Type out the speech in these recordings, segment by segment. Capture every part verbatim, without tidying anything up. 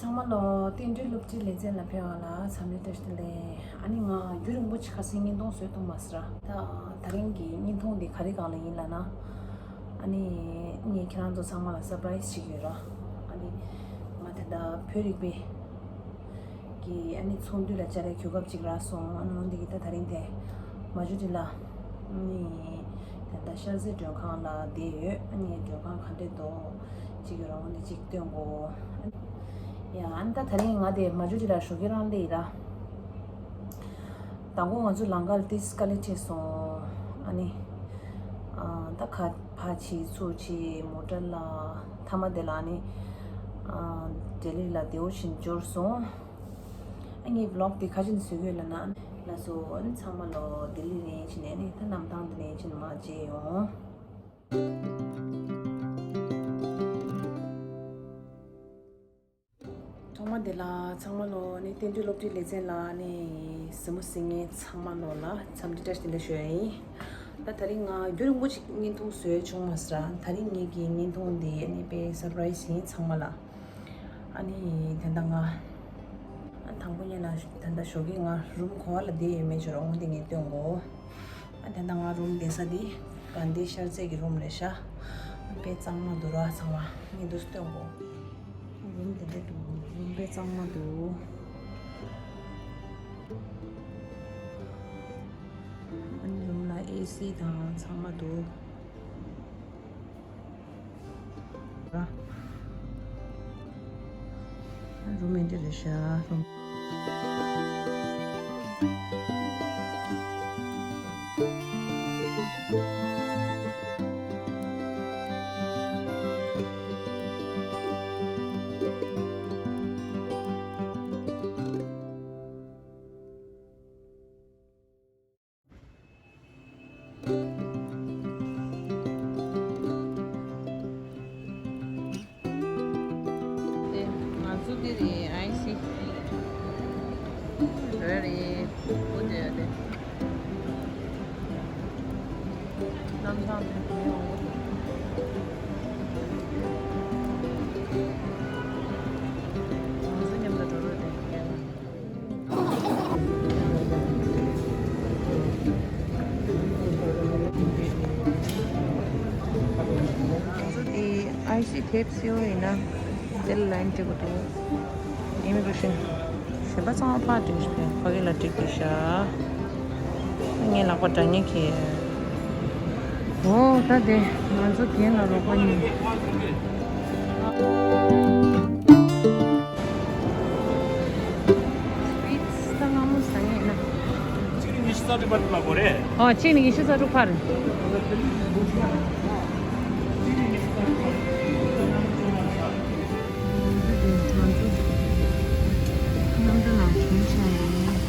ཚང་མ་ལོ། བསྟན་འགྲོའི་སློབ་ཁྲིད་ལེ་ཚན་ལ་ཕེབས་པ་ལ་འཚམས་འདྲི་བཀྲ་ཤིས་བདེ་ལེགས། ཨ་ནི་ང་རྒྱུན་རིང་པོ་ཅིག་ཁ་སང་བརྙན་ཐུང་བཟོས་ཐུབ་མ་སོང་ར། ད་དེ་རིང་གི་བརྙན་ཐུང་འདི་ག་རེ་སྒང་ལ་ཡིན་ལབ་ན། ཨ་ནི་ངས་ཁྱེད་རང་ཚོ་ཚང་མ་ལ་སར་པ་རའི་སི་ཞིག་ཡོད་ར། ཨ་ནི་ང་ད་ལྟ་བོད་རིག་པའི་གི་ཨ་ནི་ཚོགས་འདུ་ལ་བཅར་ཡའི་གོ་སྐབས་ཅིག་རག་སོང་། ཨ་ནི་འོན་ཏེ་གི་ད་དེ་རིང་དེ་མ་ཇུ་ཏི་ལ་ཨ་ནི་ད་ལྟ་ཤར་རྩེ་མགྲོན་ཁང་ལ་བསྡད་ཡོད། ཨ་ནི་མགྲོན་ཁང་ག་འདྲས་འདུག་ཅིག་ཡོད་ར། འོན་ཏེ་ཅིག་སྟོན་གོ། ཡ་ཨ་ནི་ད་དེ་རིང་ང་དེ་མ་ཇུ་ཏི་ལ་ཞོགས་ཀས་རང་སླེབས་ཡིན་ར། དང་པོ་ང་ཚོ་ལམ་ཁ་ལ་ཏིས་དཀའ་ལས་འཕྲད་སོང་། ཨ་ནི་ཨ་ད་ཁ་ཕར་ཕྱིན་ཚུར་ཕྱིན་མོ་ཊ་ལ་མཐའ་མ་དེ་ལ་ཨ་ནི་ཨ་ལྡི་ལི་ལ་བདེ་པོ་བཞིན་འབྱོར་སོང་། ཨ་ངའི་བི་ལོག་དེ་ག་རེ་བཟོ་གི་ཡོད་ལབ་ན། ལགས་སོ། ཨ་ནི་ཚང་མ་ལོ་ལྡི་ལི་ནས་ཕྱིན་ནས་ཨ་ནི་ད་གནམ་ཐང་དེ་ནས་ཕྱིན་མར་མཇལ་ཡོང་། ཐོག་མ་དེ་ལ་ཚང་མ་ལོ་ནི་བསྟན་འགྲོའི་སློབ་ཁྲིད་ལེ་ཚན་ལ་ནི་གཟིགས་མོ་གཟིགས་མཁན་ཚང་མ་ལོ་ལ་འཚམས་འདྲི་བཀྲ་ཤིས་བདེ་ལེགས་ཞུ་ཡ་ཡིན། ད་དེ་རིང་ང་རྒྱུན་རིང་པོ་ཅིག་བརྙན་ཐུང་བཟོས་བྱུང་མ་སོང་ར། དེ་རིང་ངེད་ཀྱི་བརྙན་ཐུང་འདི་ནི་དཔེ་སར་པ་རའི་སི་ཡིན་ཚང་མ་ལ། ཨ་ནི་ད་ལྟ་ང་ཨ་དང་པོ་ཉིད་ལ་ད་ལྟ་ཞོགས་ཀས་ང་རུམ་ག་པར་ལ་བསྡད་ཡོད་མེད་ཅིག་རོགས་འོང་དེ་ངས་སྟོན་གོ། ཨ་དེ་ན་ང་རུམ་བསྡད་ས་འདི་དགའ་ལྡན་ཤར་རྩེ་གི་རུམ་རེད་ཤག་དཔེ་གཙང་མ་འདུག་ར་ཚང་མ། ངས་འདུག་སྟོན་གོ། རུམ་དེ་འདྲ་འདུག་རུམ་དཔེ་གཙང་མ་འདུག་ཨ་ནི་རུམ་ལ་ཨེ་སི་དང་ཚང་མ་འདུག་ར། རུམ་མེད་འདི་རེད་ཤག་རུམ། ང་ཚོ་འདི་རེད། ཨའི་སི། རེད་རེད། ཨོ་དེ་ཨ་དེ། གནམ་ཐང་དེ་མི་ཡོང་གི་འདུག་ང་ཚོ་མཉམ་དུ་འགྲོ་རོགས་དེ་ཡིན་ལ། ང་ཚོ་དེ་ཨའི་སི་དེབ་སེ་བོ་ཡིན་ན་དེ་ལ་ལའིན་སྤྲད་དགོས་འདུག་ཨི་མི་གྷི་རེ་ཤན། གཞན་པ་ཚང་མ་ཕར་འགྲིག་ཕ་གི་ལ་འགྲིག་གི་ཤག་ངའི་ལག་པ་འདྲ་མཉམ་གྱིས། འོ་ད་དེ་ང་ཚོ་རྒན་ལ་རོགས་པ་ཡིན། སི་ཝིཊ་ད་སྔ་མོ་ཟ་ངེས་ན། གཅིག་ནི་ཉི་ཤུ་རྩ་དྲུག་བར་དུ་ལ་གོ་རེད། ཨོ་གཅིག་ནི་ཉི་ཤུ་རྩ་དྲུག་བར། གནམ་གྲུ་ནང་བྱུང་བྱུང་ཡིན།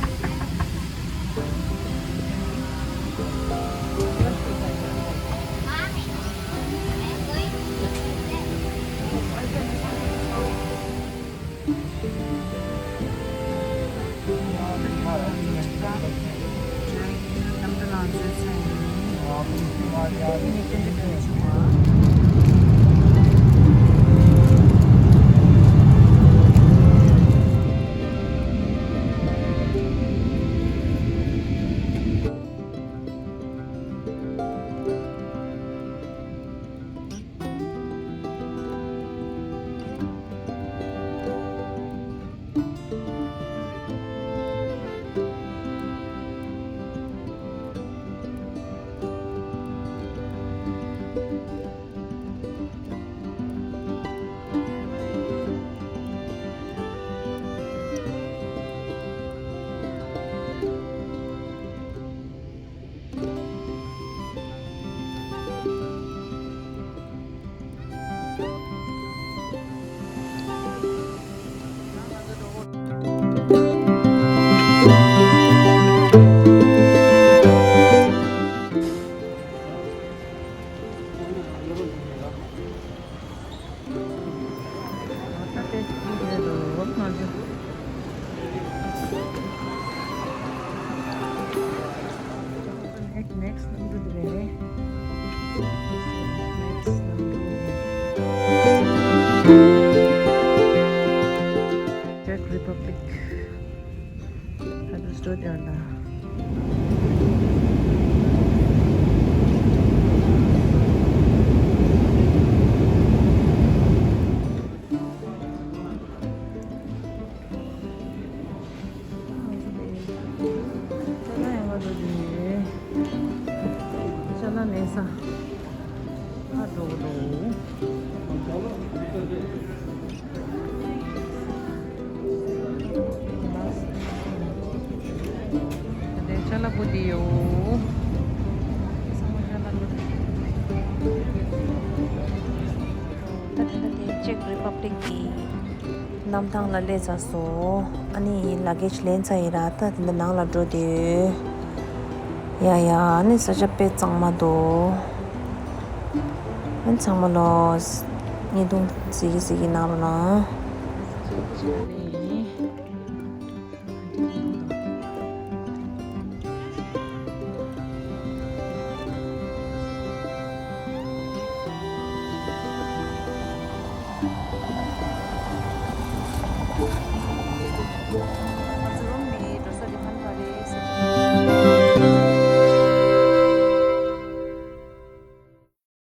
Next number. པོ་དེ་ཡོད། ད་ད་ལྟ་དེ་ཅེག་རི་པབ་ལིག་གི་གནམ་ཐང་ལ་སླེབས་ཚར་སོང་། ཨ་ནི་ལ་གེ་ཇི་ལེན་ཚར་ཡིན་ར། ད་དེ་འདྲ་ནང་ལ་འགྲོ་དེ་ཡོད། ཡ་ཡ། ཨ་ནི་ས་ཆ་དཔེ་གཙང་མ་འདུག་ཨ་ནི་ཚང་མ་ལོ་བརྙན་ཐུང་གཟིགས་ཀྱི་གཟིགས་ཀྱི་གནང་རོགས་གནང་།